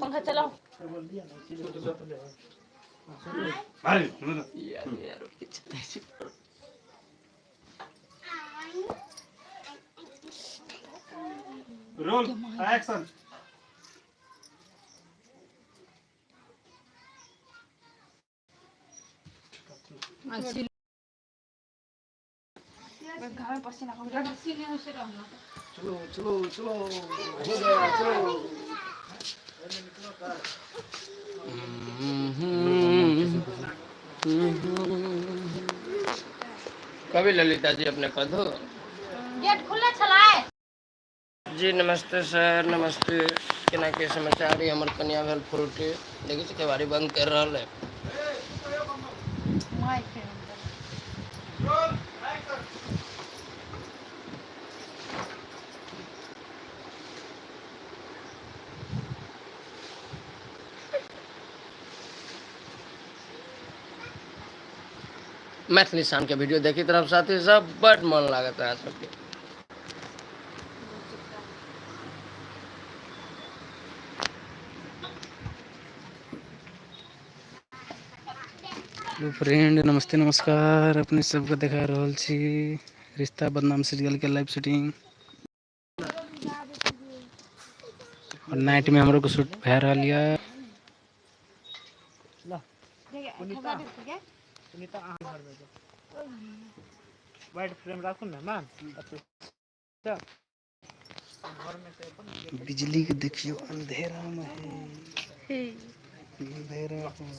पंखा चलाओ। Roll action. घाम पसीना चलो चलो चलो, हो गया, चलो। कभी ललिता जी अपने कदो गेट खुला छलाय। जी नमस्ते सर, नमस्ते। केना के समाचार? ई हमर कनिया भेल फ्रूटी, देखै छी केवाड़ी बंद कर रहल है। माइक है। मैथिली शान के वीडियो देखी तरफ साथी सब, बड मन लागत है सबके। हेलो फ्रेंड, नमस्ते नमस्कार। अपने सबके देखा रहल छी रिश्ता बदनाम सीरियल के लाइव शूटिंग। और नाइट में हमरो के शूट भए रहल ये। सुनीता, अहाँ घर में जाओ। वाइट फ्रेम राखू ने मैम। बिजली के देखियो अंधेरा में है, अंधेरा में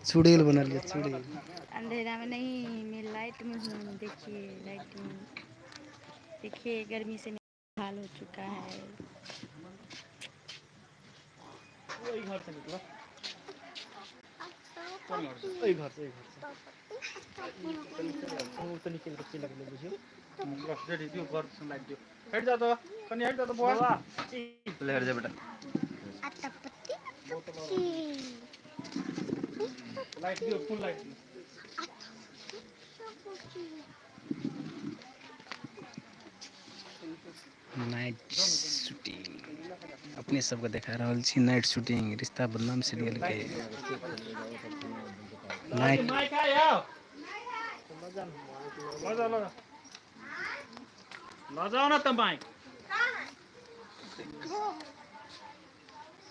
चुड़ैल बनल ये, चुड़ैल। अंधेरा में नहीं, मैं लाइट में हूँ। देखिए लाइट में, देखिए गर्मी से मेरा हाल हो चुका है। ओहि घर से निकलो, ओहि घर से, ओहि घर से। ओ तो निकल के लगले बुझियो। रेडी दियो, घर से लाइट दियो। हट जा तो कनी, हट जा तो बुआ। ले हट जा बेटा। लाइट दियो, फुल लाइट दियो। नाइट शूटिंग अपने सबके देखा रहल छी। नाइट शूटिंग रिश्ता बदनाम सीरियल के नाइट। माइक आयो, ल जाऊ, ल जाऊ न त माइक।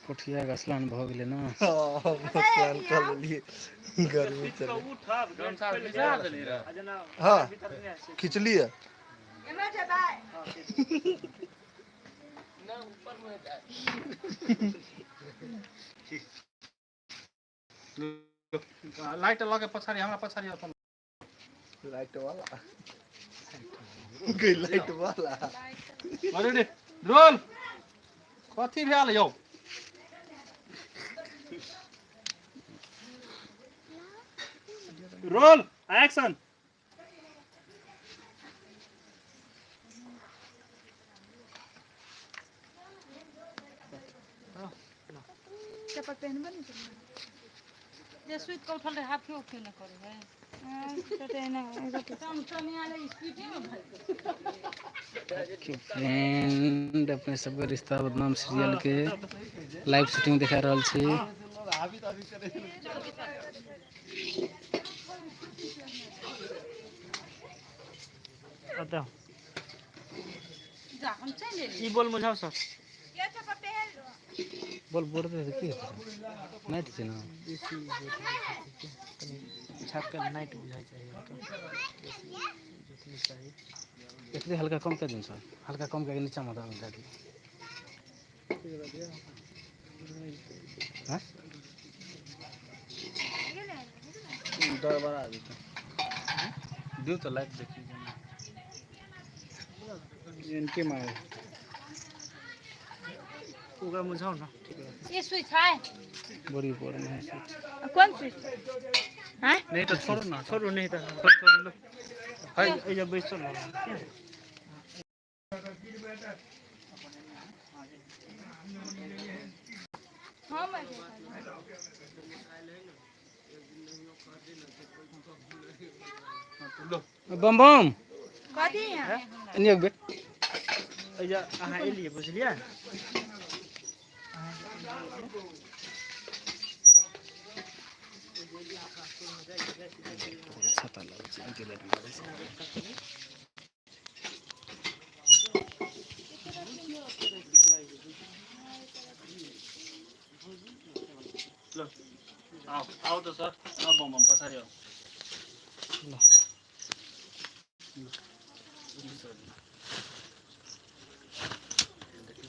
कोठिया के स्नान भऽ गेलै ना। स्नान कर लेलिए, गर्मी चले। हाँ खिचली है। लाइट लगे पछाडि, हमरा पछाडि आउ त। लाइट वाला गई, लाइट वाला। Ready roll. कथी भेल यौ? Roll action. चप्पल पहनबे नहीं। जे सुति के उठल रहे, हाथे उठे न करे है। फ्रेंड, अपने सबके रिश्ता बदनाम सीरियल के लाइव शूटिंग देखा रहल छी। बताओ। जा, हम चलि एली। ई बोल मुझाओ सर। बोल बोल रहे की नाइट छै ना। बेसी कनि छापके नाइट बुझाइ चाही अहाँके, बेसी चाही। एकरे हल्का कम कर दिन सर, हल्का कम करके नीचा में दे दी। हाँ डर बड़ा देते दियो तो लाइट देखी इनके मारे। ओकरा मुझाओ ना, ठीक है। ये स्विच है। बड़ी बोर में है स्विच। कौन स्विच हैं? नहीं तो छोड़ो ना। छोड़ू नहीं तो। छोड़ छोड़ लो। है ए जब बैसल रहो। बम बम। कथी है एने एक बेर एजा अहाँ एलियै बुझलियै। छाता लगै छै एंटी लाइट मारै छै। ल आओ आओ त सर, आओ बम बम पछाडि आओ। ल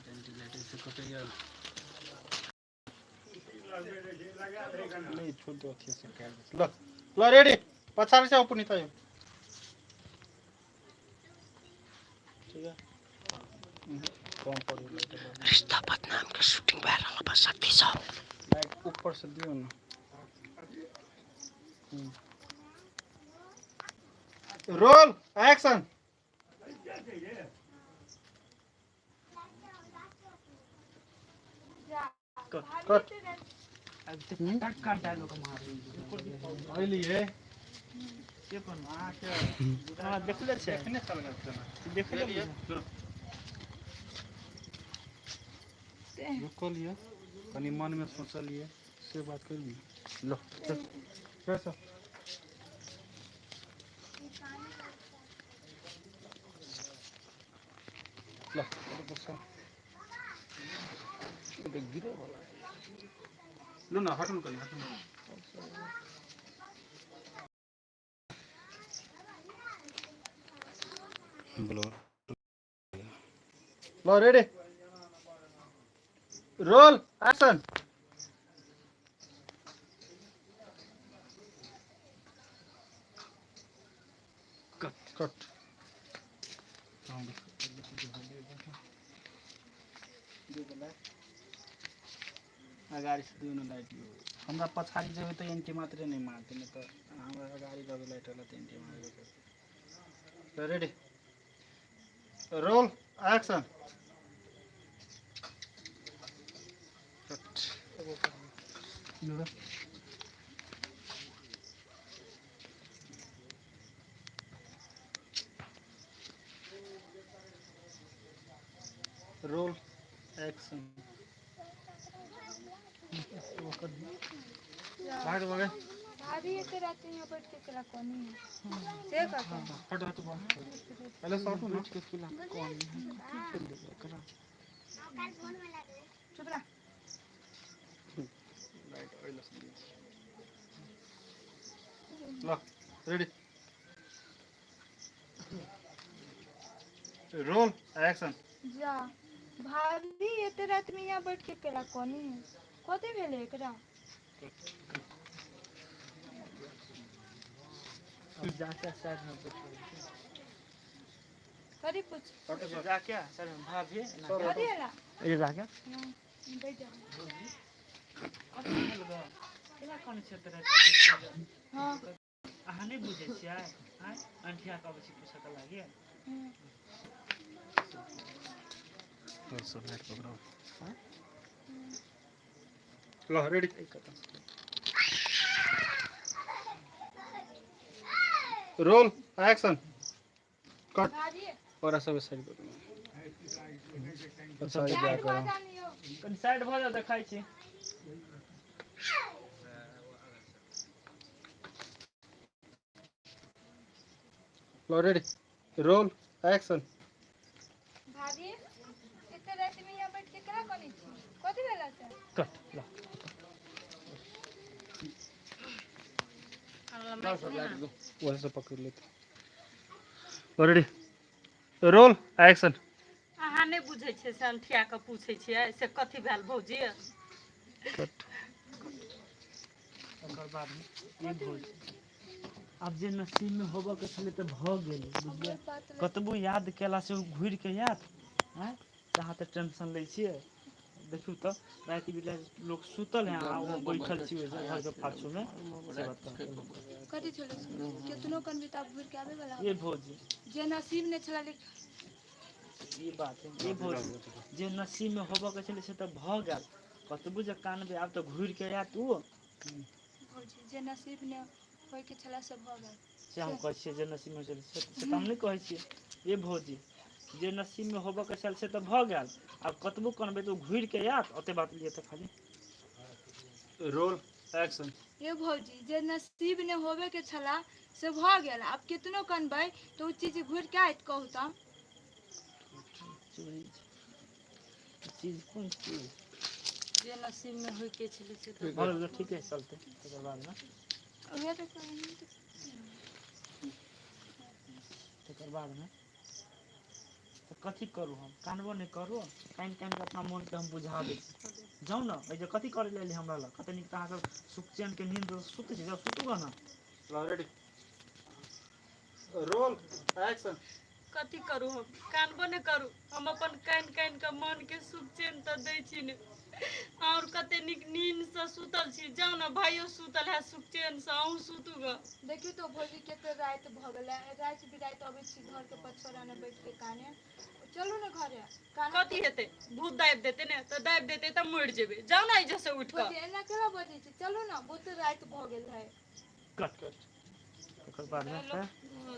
एंटी लाइट से कटैया नहीं, छोड़ दो अथी से काट ल ल रेडी पछाडि से पुनीत आयो। ठीक है, कम पड़ो लाइट। रिश्ता बदनाम के शूटिंग भए रहल बा साथी सब। लाइट ऊपर से दियो ना। Roll action. कट। अइलिए। के कोन अहाँ देखले छै? देखने चल गेल। देखले। रुकलिए कनि, मनमे सोचलिए से बात करिए। लो चल चल चल। ल बस। गिरे वाला। लु न, हटनु कनि, हटनु। बोलो। ल रेडी रोल एक्सन। कट कट। अगाडि से दियो न लाइट। यो हमरा पछाडि जेबै तऽ एन्टी मात्रै नहि मारतै, नहि तऽ हमरा अगाडि रहबै लाइट वाला तऽ एन्टी मारबे करतै। Ready roll action. कट। ल रोल एक्सन। भाग भाग। भाभी, एते रात यहाँ बैठ के केला कोनी है से कहते हैं। हट हट, पहले सॉर्ट ना। चुप रह। लाइट ऑयल ल रेडी रोल एक्शन। जा भाभी, एते रात में यहाँ बैठ के केला कोनी है, कथी भेलै एकरा? अब जाके साइड में बैठो। कथी पूछ? जाके साइड में भाभी। कथी होला? ए जाके। हाँ, बैठ जा। केना कोन छै तोरा? हाँ। अहाँ नहि बुझै छियै आँय, अंठिया के अबै छी पूछऽ के लागे। सब लाइट पकड़ो। ल रेडी रोल एक्शन। कट। भाभी। और सब साइड करू, पछाडि जा कऽ। कनि साइड भऽ जाउ, देखाइ छी। ल रेडी रोल एक्शन। भाभी, एते रात में यहाँ बैठ के केला कोनी छी, कथी भेला से? कट ल। वहीं से पकड़ लेते। Ready roll action. अहाँ नहि बुझै छियै से अंठिया के पूछै छियै से कथी भेल भौजी? कट। ओकर बादमे ई भोज आब जे नसीबमे होबऽ के छलै तऽ भऽ गेलै, बुझलियै? कतबो याद केला से ओ घुरि के आयत? आँय, तऽ अहाँ तऽ टेंशन लै छियै। देखियौ तऽ राति बिराति लोक सुतल है आ ओ बैठल छी ओहि घरके पाछूमे, से बताउ। कथी छलै केतनो कनबी तऽ आब घुरि के आबे वाला। ये भौजी। जे नसीब नहि छलै लिख। ई बात है ये भौजी, जे नसीबमे होबऽ के छलै से तऽ भऽ गेल। कतबो जे कानबै आब तऽ घुरि के आयत ओ? भौजी, जे नसीब नहि होइके छलै से भऽ गेल। से हम कहै छियै जे नसीबमे होइ छलै से से तऽ हम नहि कहै छियै। ए भौजी, जे नसीबमे होबऽके छल से तऽ भऽ गेल, आब कतबो कनबै तऽ ओ घुरिके आयत? ओते बात लिअ तऽ खाली। Roll action. ये भौजी, जे नसीब ने होबे के छला से भऽ गेल, आब कितनो कनबै तऽ ओ चीज घुरि के आयत? कहू तऽ। चीज चीज कोन चीज? जे नसीब में होय के छलै से तऽ भऽ गेल, ठीक है, चलतै। तकर बादमे उएह तऽ कहलहुँ। तकर बादमे तऽ कथी करू? हम कानबो नहि करू, कानि कानि कऽ अपना मोनके हम बुझा दै छी। जाउ ने, एहि जे कथी करै लए एलियै हमरा लग? कते नीक तऽ अहाँ सब सुख चैनके नींद सुतै छी। जाउ सुतू गऽ ने। Ready, roll action. कथी करू हम? कानबो नहि करू, हम अपन कानि कानि कऽ मनके सुख चैन तऽ दै छी ने। आओर कते नीक नींदसँ सुतल छी। जाउ ने, भाइयो सुतल है सुख चैनसँ, अहूँ सुतू गऽ। देखियौ तऽ भौजी, कते राति भऽ गेलै। राति बिराति अबै छी घरके पछोरामे बैठ के काने। चलू ने घरे, काने। कथी हेतै? भूत दाबि देतै ने तऽ दाबि देतै तऽ मरि जेबै। जाउ ने एहिजे से उठि कऽ। भौजी, एना केना बजै छी? चलू ने, बहुत राति भऽ गेल है। कट। तकर बादमे फेर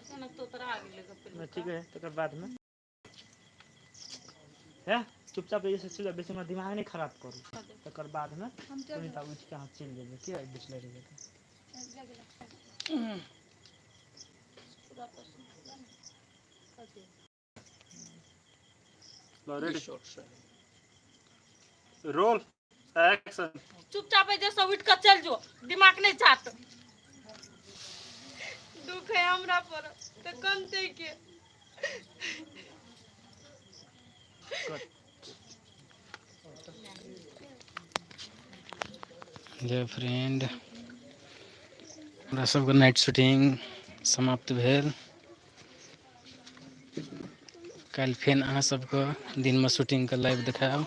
केना तोतरा गेलै गऽ। नहि, ठीक है। तकर बादमे हे, चुपचाप एहिसँ चलि जाउ, बेसी हमरा दिमाग नहि खराब करू। तकर बादमे हम चलू। सुनीता, उठि कऽ अहाँ चलि जेबै। किया बिसलरि जेबै? पूरा पसन्द। Ready, roll action. चुपचाप एहिजे से उठि कऽ चलि जो, दिमाग नहि चाट। दुख है हमरा पर तऽ कनतै के? कट। जय फ्रेंड, हमरा सबके नाइट शूटिंग समाप्त भेल। काल्हि फेर अहाँ सबके दिनमे शूटिंगके लाइव देखायब।